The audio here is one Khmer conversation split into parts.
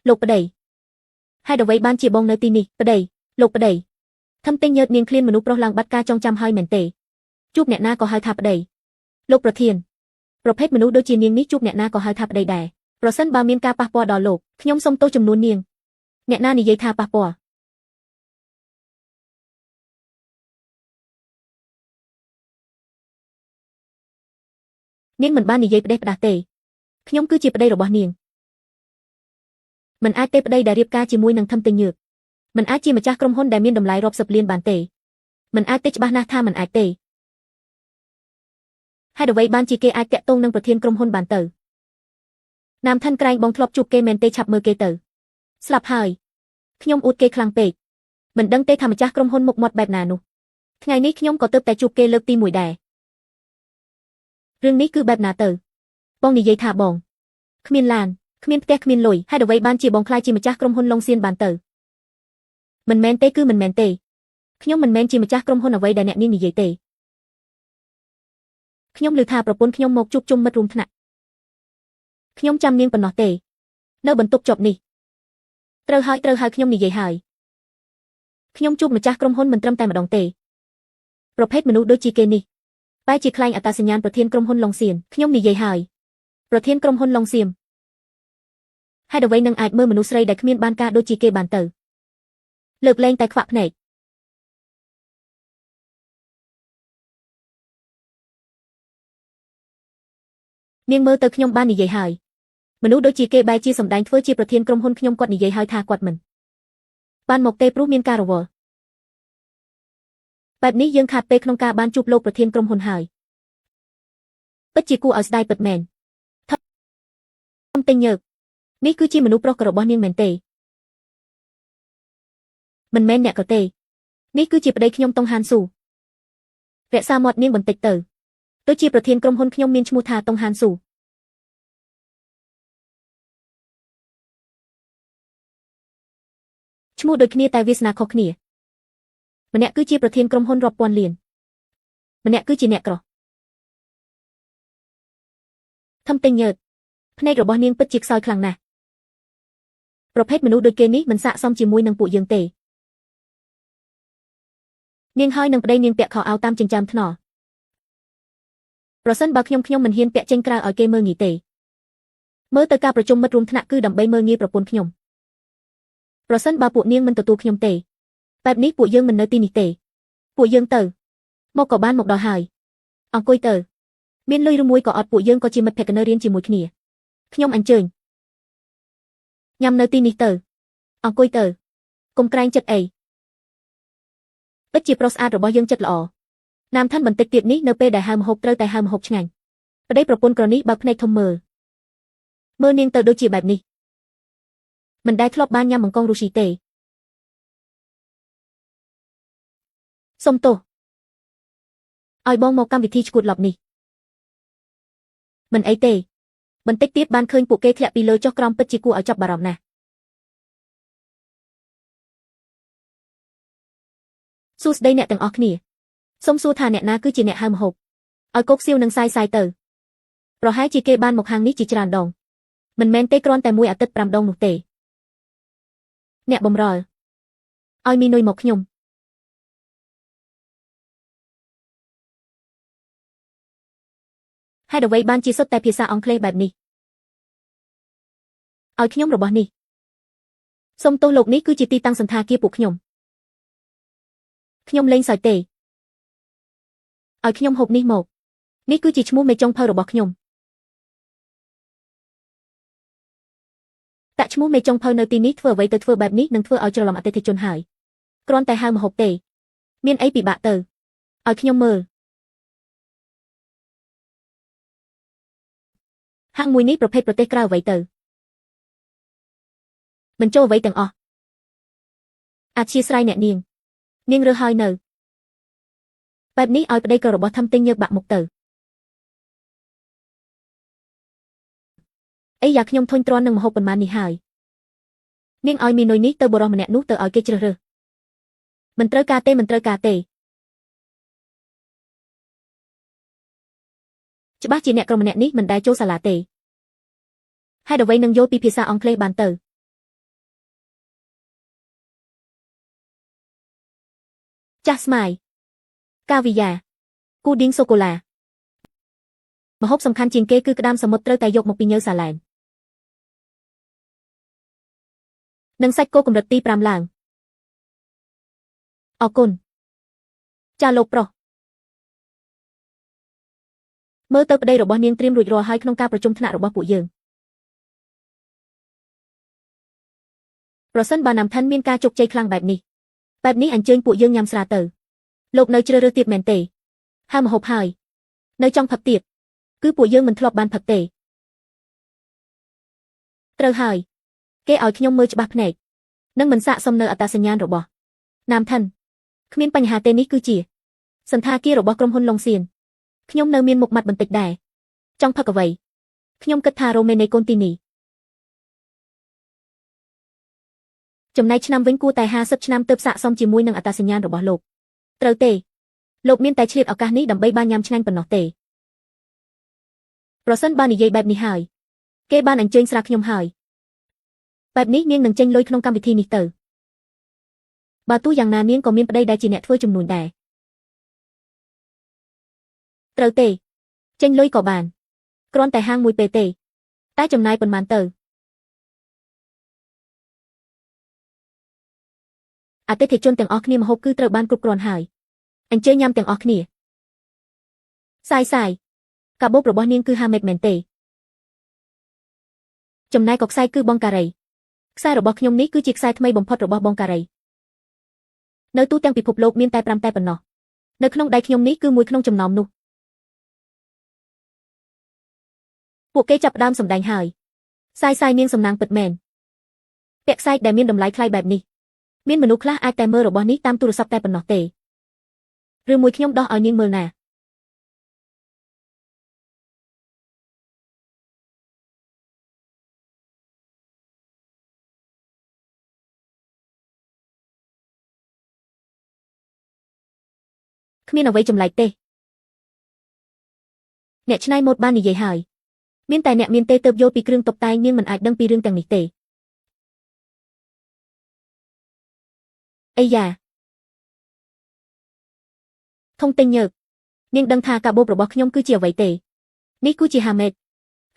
លោកប្តីហេតុអ្វីបានជាបងនៅទីនេះប្តីលោកប្តីធំទិញញើតនាងឃ្លានមនុស្សប្រុសឡើងបាត់ការចងចាំហើយមែនទេជួបអ្នកណាក៏ហៅថាប្តីលោកប្រធានប្រភេទមនុស្សដូចជានាងនេះជួបអ្នកណាក៏ហៅថាប្តីដែរប្រសិនបើមានការប៉ះពាល់ដល់លោកខ្ញុំសូមទោសចំនួននាងអ្នកណានិយាយថាប៉ះពាល់នាងមិនបាននិយាយផ្ដេសផ្ដាស់ទេខ្ញុំគឺជាប្តីរបស់នាងមិនអាចទេប្តីដែលរៀបការជាមួយនឹងធំទិញញើកមិនអាចជាម្ចាស់ក្រុមហ៊ុនដែលមានតម្លៃរាប់សិបលានបានទេមិនអាចទេច្បាស់ណាស់ថាមិនអាចទេហេតុអ្វីបានជាគេអាចតាក់ទងនឹងប្រធានក្រុមហ៊ុនបានទៅណាមថិនក្រែងបងធ្លាប់ជួបគេមែនទេឆាប់មើលគេទៅស្លាប់ហើយខ្ញុំអួតគេខ្លាំងពេកមិនដឹងទេថាម្ចាស់ក្រុមហ៊ុនមុខមាត់បែបណានោះថ្ងៃនេះខ្ញុំក៏ទើបតែជួបគេលើកទី1ដែររឿងនេះគឺបែបណាទៅបងនិយាយថាបងគ្មានឡានគ្មានផ្ទះគ្មានលុយហេតុអ្វីបានជាបងក្លាយជាម្ចាស់ក្រុមហ៊ុនឡុងសៀនបានទៅមិនមែនទេគឺមិនមែនទេខ្ញុំមិនមែនជាម្ចាស់ក្រុមហ៊ុនអ្វីដែលអ្នកនាងនិយាយទេខ្ញុំឮថាប្រពន្ធខ្ញុំមកជួបជុំមិត្តរួមថ្នាក់ខ្ញុំចាំនាងប៉ុណ្ណោះទេនៅបន្ទប់ជាប់នេះត្រូវហើយត្រូវហើយខ្ញុំនិយាយហើយខ្ញុំជួបម្ចាស់ក្រុមហ៊ុនមិនត្រឹមតែម្ដងទេប្រភេទមនុស្សដូចជាគេនេះបែរជាក្លែងអត្តសញ្ញាណប្រធានក្រុមហ៊ុនឡុងសៀនខ្ញុំនិយាយហើយប្រធានក្រុមហ៊ុនឡុងសៀមហេតុអ្វីនឹងអាចមើលមនុស្សស្រីដែលគ្មានបានការដូចជាគេបានទៅលើកលែងតែខ្វាក់ភ្នែកនាងមើលទៅខ្ញុំបាននិយាយហើយមនុស្សដូចជាគេបែរជាសម្ដែងធ្វើជាប្រធានក្រុមហ៊ុនខ្ញុំគាត់និយាយហើយថាគាត់មិនបានមកទេព្រោះមានការរវល់បែបនេះយើងខាតពេលក្នុងការបានជួបលោកប្រធានក្រុមហ៊ុនហើយពិតជាគួរឲ្យស្ដាយពិតមែនធំទិញញើកនេះគឺជាមនុស្សប្រុសក៏របស់នាងមែនទេមិនមែនអ្នកក៏ទេនេះគឺជាប្តីខ្ញុំតុងហានស៊ូរក្សាមាត់នាងបន្តិចទៅដូចជាប្រធានក្រុមហ៊ុនខ្ញុំមានឈ្មោះថាតុងហានស៊ូឈ្មោះដូចគ្នាតែវាសនាខុសគ្នាម្នាក់គឺជាប្រធានក្រុមហ៊ុនរាប់ពាន់លានម្នាក់គឺជាអ្នកក្រធំទិញញើតភ្នែករបស់នាងពិតជាខ្សោយខ្លាំងណាស់ប្រភេទមនុស្សដូចគេនេះមិនស័ក្តិសមជាមួយនឹងពួកយើងទេនាងហើយនឹងប្តីនាងពាក់ខោអាវតាមចិញ្ចើមថ្នល់ប្រសិនបើខ្ញុំមិនហ៊ានពាក់ចេញក្រៅឲ្យគេមើលងាយទេមើលទៅការប្រជុំមិត្តរួមថ្នាក់គឺដើម្បីមើលងាយប្រពន្ធខ្ញុំប្រសិនបើពួកនាងមិនទទួលខ្ញុំទេបែបនេះពួកយើងមិននៅទីនេះទេពួកយើងទៅមកក៏បានមកដល់ហើយអង្គុយទៅមានលុយឬមួយក៏អត់ពួកយើងក៏ជាមិត្តភក្តិនៅរៀនជាមួយគ្នាខ្ញុំអញ្ជើញញ៉ាំនៅទីនេះទៅអង្គុយទៅកុំក្រែងចិត្តអីពិតជាប្រុសស្អាតរបស់យើងចិត្តល្អណាមថិនបន្តិចទៀតនេះនៅពេលដែលហៅម្ហូបត្រូវតែហៅម្ហូបឆ្ងាញ់ប្តីប្រពន្ធក្រនេះបើកភ្នែកធំមើលមើលនាងទៅដូចជាបែបនេះមិនដែលធ្លាប់បានញ៉ាំបង្កងរុស្ស៊ីទេសុំទោសឲ្យបងមកកម្មវិធីឈួតឡប់នេះមិនអីទេបន្តិចទៀតបានឃើញពួកគេធ្លាក់ពីលើចុះក្រោមពិតជាគួរឲ្យចាប់បារម្ភណាស់សួស្តីអ្នកទាំងអស់គ្នាសូមសួរថាអ្នកណាគឺជាអ្នកហៅម្ហូបឲ្យកុកសៀវនឹងសាយសាយទៅប្រហែលជាគេបានមកហាងនេះជាច្រើនដងមិនមែនទេគ្រាន់តែមួយអាទិត្យ5ដងនោះទេអ្នកបំរុលឲ្យមីនុយមកខ្ញុំហេតុអ្វីបានជាសុទ្ធតែភាសាអង់គ្លេសបែបនេះឲ្យខ្ញុំរបស់នេះសូមទោសលោកនេះគឺជាទីតាំងសណ្ឋាគារពួកខ្ញុំខ្ញុំលេងសើចទេឲ្យខ្ញុំហូបនេះមកនេះគឺជាឈ្មោះមេចុងភៅរបស់ខ្ញុំតាក់ឈ្មោះមេចុងភៅនៅទីនេះធ្វើអ្វីទៅធ្វើបែបនេះនឹងធ្វើឲ្យច្រឡំអតិថិជនហើយគ្រាន់តែហៅម្ហូបទេមានអីពិបាកទៅឲ្យខ្ញុំមើលហាងមួយនេះប្រភេទប្រទេសក្រៅអ្វីទៅមិនចូលអ្វីទាំងអស់អធ្យាស្រ័យអ្នកនាងនាងរើសហើយនៅបែបនេះឲ្យប្តីក៏របស់ធំទិញញើកបាក់មុខទៅអីយ៉ាខ្ញុំធុញទ្រាន់នឹងម្ហូបប៉ុន្មាននេះហើយនាងឲ្យមីនុយនេះទៅបុរសម្នាក់នោះទៅឲ្យគេជ្រើសរើសមិនត្រូវការទេមិនត្រូវការទេច្បាស់ជាអ្នកក្រុមម្នាក់នេះមិនដែលចូលសាលាទេហេតុអ្វីនឹងយល់ពីភាសាអង់គ្លេសបានទៅ ចាស់ស្មាយកាវីយ៉ាគូឌីងសូកូឡាម្ហូបសំខាន់ជាងគេគឺក្តាមសមុទ្រត្រូវតែយកមកពីញើសាឡែមនិងសាច់គោកម្រិតទី5ឡើងអរគុណចាលោកប្រុសមើលទៅប្តីរបស់នាងត្រៀមរួចរាល់ហើយក្នុងការប្រជុំថ្នាក់របស់ពួកយើងប្រសិនបើណាំថិនមានការជោគជ័យខ្លាំងបែបនេះអញ្ជើញពួកយើងញ៉ាំស្រាទៅលោកនៅជ្រើសរើសទៀតមែនទេហើយម្ហូបហើយនៅចង់ផឹកទៀតគឺពួកយើងមិនធ្លាប់បានផឹកទេត្រូវហើយគេឲ្យខ្ញុំមើលច្បាស់ភ្នែកនិងមិនសាកសមនៅអត្តសញ្ញាណរបស់ណាំថិនគ្មានបញ្ហាទេនេះគឺជាសន្តាគាររបស់ក្រុមហ៊ុនឡុងសៀនខ្ញុំនៅមានមុខមាត់បន្តិចដែរចង់ផឹកអ្វីខ្ញុំគិតថារ៉ូមេណេកូនទីនេះចំណែកឆ្នាំវិញគួរតែ50ឆ្នាំទើបសាកសមជាមួយនឹងអត្តសញ្ញាណរបស់លោកត្រូវទេលោកមានតែឆ្លៀតឱកាសនេះដើម្បីបានញ៉ាំឆ្ងាញ់ប៉ុណ្ណោះទេប្រសិនបើនិយាយបែបនេះហើយគេបានអញ្ជើញស្រាខ្ញុំហើយបែបនេះនាងនឹងចេញលុយក្នុងកម្មវិធីនេះទៅបើទោះយ៉ាងណានាងក៏មានប្តីដែលជាអ្នកធ្វើជំនួញដែរត្រូវទេចេញលុយក៏បានគ្រាន់តែហាងមួយពេលទេតែចំណាយប៉ុន្មានទៅអតិថិជនទាំងអស់គ្នាម្ហូបគឺត្រូវបានគ្រប់គ្រាន់ហើយអញ្ជើញញ៉ាំទាំងអស់គ្នាសាយសាយកាបូបរបស់នាងគឺហាមេតមែនទេចំណែកក៏ខ្សែគឺបងការីខ្សែរបស់ខ្ញុំនេះគឺជាខ្សែថ្មីបំផុតរបស់បងការីនៅទូទាំងពិភពលោកមានតែ5តែប៉ុណ្ណោះនៅក្នុងដៃខ្ញុំនេះគឺមួយក្នុងចំណោមនោះពួកគេចាប់ផ្ដើមសម្ដែងហើយសាយសាយនាងសំណាងពិតមែនពាក់ខ្សែដែលមានតម្លៃថ្លៃបែបនេះមានមនុស្សខ្លះអាចតែមើលរបស់នេះតាមទូរស័ព្ទតែប៉ុណ្ណោះទេឬមួយខ្ញុំដោះឲ្យនាងមើលណាគ្មានអ្វីចម្លែកទេអ្នកច្នៃម៉ូដបាននិយាយហើយមានតែអ្នកមានទេទើបយល់ពីគ្រឿងតុបតែងនាងមិនអាចដឹងពីរឿងទាំងនេះទេអីយ៉ាធំទិញញើកនាងដឹងថាកាបូបរបស់ខ្ញុំគឺជាអ្វីទេនេះគឺជាហាមេត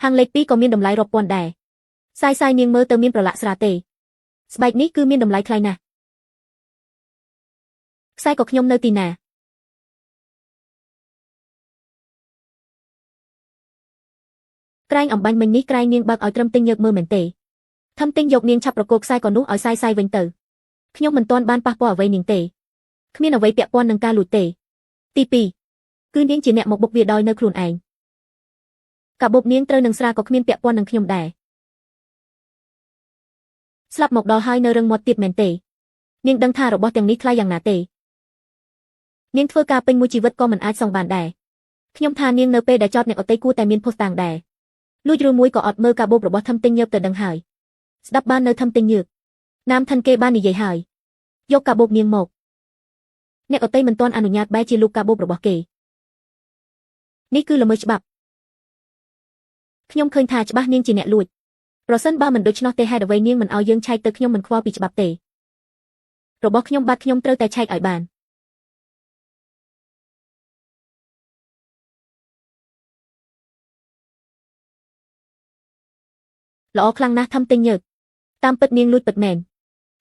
ហាងលេខ2ក៏មានតម្លៃរាប់ពាន់ដែរសាយសាយនាងមើលទៅមានប្រឡាក់ស្រាទេស្បែកនេះគឺមានតម្លៃថ្លៃណាស់ខ្សែក៏ខ្ញុំនៅទីណាក្រែងអំបញ្ញមិញនេះក្រែងនាងបើកឲ្យត្រឹមទិញញើកមើលមែនទេធំទិញយកនាងឆាប់ប្រគល់ខ្សែក៏នោះឲ្យសាយសាយវិញទៅខ្ញុំមិនទាន់បានប៉ះពាល់អ្វីនាងទេគ្មានអ្វីពាក់ព័ន្ធនឹងការលួចទេទី2គឺនាងជាអ្នកមកបុកវាដោយនៅខ្លួនឯងកាបូបនាងត្រូវនឹងស្រាក៏គ្មានពាក់ព័ន្ធនឹងខ្ញុំដែរស្លាប់មកដល់ហើយនៅរឹងមាត់ទៀតមែនទេនាងដឹងថារបស់ទាំងនេះថ្លៃយ៉ាងណាទេនាងធ្វើការពេញមួយជីវិតក៏មិនអាចសងបានដែរខ្ញុំថានាងនៅពេលដែលចោតអ្នកអតីគួរតែមានភស្តុតាងដែរលួចឬមួយក៏អត់មើលកាបូបរបស់ធំទិញញើបទៅដឹងហើយស្ដាប់បាននៅធំទិញញើបណាមថិនគេបាននិយាយហើយយកកាបូបនាងមកអ្នកអតីមិនទាន់អនុញ្ញាតបែរជាលូកកាបូបរបស់គេនេះគឺល្មើសច្បាប់ខ្ញុំឃើញថាច្បាស់នាងជាអ្នកលួចប្រសិនបើមិនដូច្នោះទេហេតុអ្វីនាងមិនឲ្យយើងឆែកទៅខ្ញុំមិនខ្វល់ពីច្បាប់ទេរបស់ខ្ញុំបាត់ខ្ញុំត្រូវតែឆែកឲ្យបានល្អខ្លាំងណាស់ធំទិញញើកតាមពិតនាងលួចពិតមែន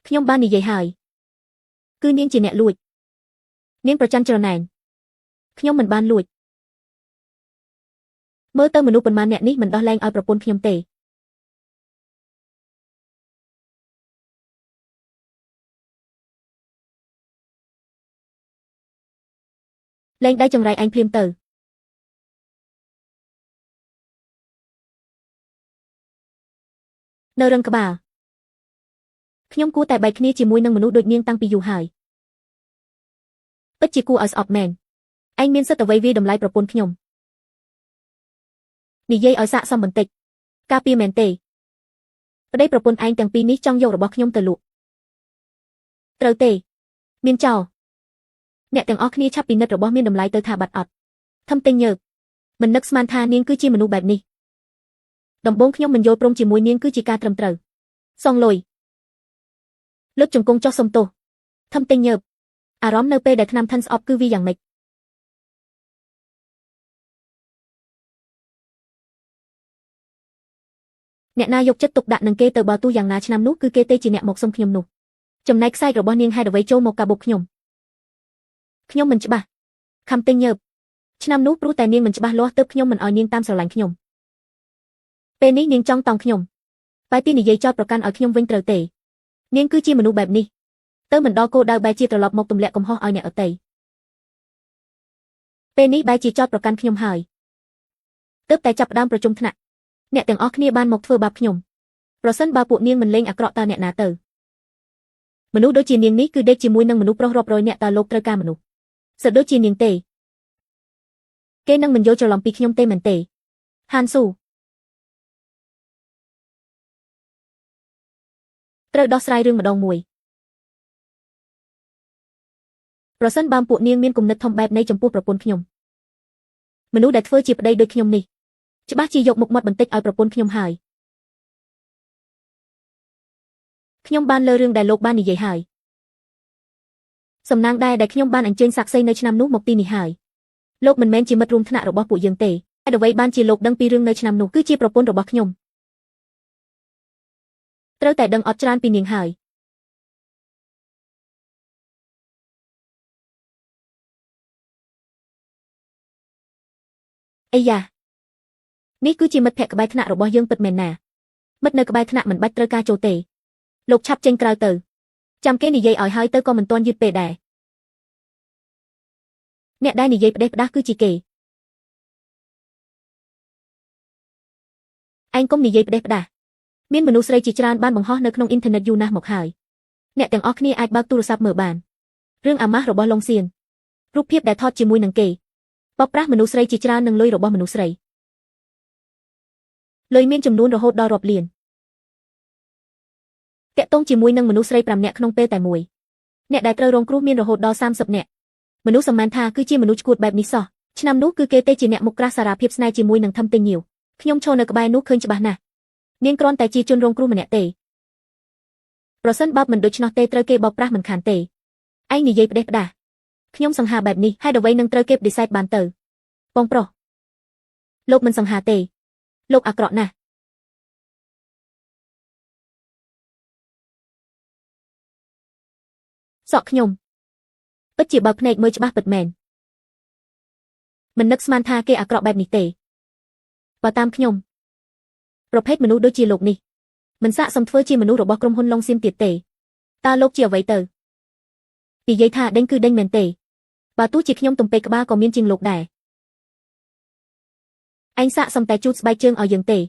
ខ្ញុំបាននិយាយហើយគឺនាងជាអ្នកលួចនាងប្រច័ណ្ឌច្រណែនខ្ញុំមិនបានលួចមើលទៅមនុស្សប៉ុន្មានអ្នកនេះមិនដោះលែងឲ្យប្រពន្ធខ្ញុំទេលែងដៃចង្រៃឯងភ្លាមទៅនៅរឹងក្បាលខ្ញុំគួរតែបែកគ្នាជាមួយនឹងមនុស្សដូចនាងតាំងពីយូរហើយពិតជាគួរឲ្យស្អប់មែនឯងមានសិទ្ធិអ្វីវាតម្លៃប្រពន្ធខ្ញុំនិយាយឲ្យសាកសមបន្តិចការពារមែនទេប្តីប្រពន្ធឯងទាំងពីរនេះចង់យករបស់ខ្ញុំទៅលក់ត្រូវទេមានចោលអ្នកទាំងអស់គ្នាឆាប់ពិនិត្យរបស់មានតម្លៃទៅថាបាត់អត់ធំទិញញើកមិននឹកស្មានថានាងគឺជាមនុស្សបែបនេះដំបូងខ្ញុំមិនយល់ព្រមជាមួយនាងគឺជាការត្រឹមត្រូវសងលុយលើកជង្គង់ចុះសុំទោសធំទិញញើប អារម្មណ៍នៅពេលដែលថ្នាំថិនស្អប់គឺវាយ៉ាងម៉េចអ្នកណាយកចិត្តទុកដាក់នឹងគេទៅបើទោះយ៉ាងណាឆ្នាំនោះគឺគេទេជាអ្នកមកសុំខ្ញុំនោះចំណែកខ្សែរបស់នាងហេតុអ្វីចូលមកកាបុកខ្ញុំខ្ញុំមិនច្បាស់ខំទិញញើបឆ្នាំនោះព្រោះតែនាងមិនច្បាស់លាស់ទើបខ្ញុំមិនឲ្យនាងតាមស្រឡាញ់ខ្ញុំពេលនេះនាងចង់តោងខ្ញុំបែរទីនិយាយចោតប្រកាន់ឲ្យខ្ញុំវិញត្រូវទេនាងគឺជាមនុស្សបែបនេះទៅមិនដល់គោលដៅបែរជាត្រឡប់មកទម្លាក់កំហុសឲ្យអ្នកដទៃពេលនេះបែរជាចោតប្រកាន់ខ្ញុំហើយទើបតែចាប់ផ្ដើមប្រជុំថ្នាក់អ្នកទាំងអស់គ្នាបានមកធ្វើបាបខ្ញុំប្រសិនបើពួកនាងមិនលេងអាក្រក់តើអ្នកណាទៅមនុស្សដូចជានាងនេះគឺដេកជាមួយនឹងមនុស្សប្រុសរាប់រយនាក់តើលោកត្រូវការមនុស្សសិតដូចជានាងទេគេនឹងមិនយល់ច្រឡំពីខ្ញុំទេមែនទេហានស៊ូត្រូវដោះស្រាយរឿងម្ដងមួយប្រសិនបើពួកនាងមានគំនិតធំបែបនេះចំពោះប្រពន្ធខ្ញុំមនុស្សដែលធ្វើជាប្តីដូចខ្ញុំនេះច្បាស់ជាយកមុខមាត់បន្តិចឲ្យប្រពន្ធខ្ញុំហើយខ្ញុំបានលើរឿងដែលលោកបាននិយាយហើយសំណាងដែរដែលខ្ញុំបានអញ្ជើញសាក្សីនៅឆ្នាំនោះមកទីនេះហើយលោកមិនមែនជាមិត្តរួមថ្នាក់របស់ពួកយើងទេហេតុអ្វីបានជាលោកដឹងពីរឿងនៅឆ្នាំនោះគឺជាប្រពន្ធរបស់ខ្ញុំត្រូវតែដឹងអត់ច្រើនពីនាងហើយអីយ៉ានេះគឺជាមិត្តភក្តិក្បែរថ្នាក់របស់យើងពិតមែនណាមិត្តនៅក្បែរថ្នាក់មិនបាច់ត្រូវការចូលទេលោកឆាប់ចេញក្រៅទៅចាំគេនិយាយឲ្យហើយទៅក៏មិនទាន់យឺតពេលដែរអ្នកដែលនិយាយផ្ដេសផ្ដាស់គឺជាគេឯងកុំនិយាយផ្ដេសផ្ដាស់មានមនុស្សស្រីជាច្រើនបានបង្ហោះនៅក្នុងអ៊ីនធឺណិតយូរណាស់មកហើយអ្នកទាំងអស់គ្នាអាចបើកទូរស័ព្ទមើលបានរឿងអាម៉ាស់របស់ឡុងសៀនរូបភាពដែលថតជាមួយនឹងគេបោកប្រាស់មនុស្សស្រីជាច្រើននឹងលុយរបស់មនុស្សស្រីលុយមានចំនួនរហូតដល់រាប់លានតាក់ទងជាមួយនឹងមនុស្សស្រី5នាក់ក្នុងពេលតែមួយអ្នកដែលត្រូវរងគ្រោះមានរហូតដល់30នាក់មនុស្សសម្មានថាគឺជាមនុស្សឈួតបែបនេះសោះឆ្នាំនោះគឺគេទេជាអ្នកមុខក្រាស់សារភាពស្នេហ៍ជាមួយនឹងធំទិញញៀវខ្ញុំឈរនៅក្បែរនោះឃើញច្បាស់ណាស់នាងគ្រាន់តែជាជនរងគ្រោះម្នាក់ទេប្រសិនបើមិនដូច្នោះទេត្រូវគេបោកប្រាស់មិនខានទេឯងនិយាយផ្ដេសផ្ដាស់ខ្ញុំសង្ហាបែបនេះហេតុអ្វីនឹងត្រូវគេបដិសេធបានទៅបងប្រុសលោកមិនសង្ហាទេលោកអាក្រក់ណាស់សក់ខ្ញុំពិតជាបើកភ្នែកមើលច្បាស់ពិតមែនមិននឹកស្មានថាគេអាក្រក់បែបនេះទេបើតាមខ្ញុំប្រភេទមនុស្សដូចជាលោកនេះមិនស័ក្តិសមធ្វើជាមនុស្សរបស់ក្រុមហ៊ុនឡុងសៀមទៀតទេតើលោកជាអ្វីទៅនិយាយថាដេញគឺដេញមែនទេបើទោះជាខ្ញុំទំពេកក្បាលក៏មានជាងលោកដែរឯងស័ក្តិសមតែជូតស្បែកជើងឲ្យយើងទេ3 2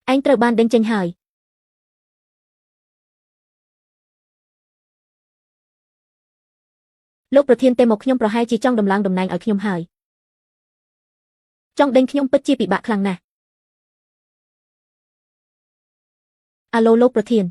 1ឯងត្រូវបានដេញចេញហើយលោកប្រធានទេមកខ្ញុំប្រហែលជាចង់ដំឡើងតំណែងឲ្យខ្ញុំហើយចង់ដេញខ្ញុំពិតជាពិបាកខ្លាំងណាស់អាឡូលោកប្រធាន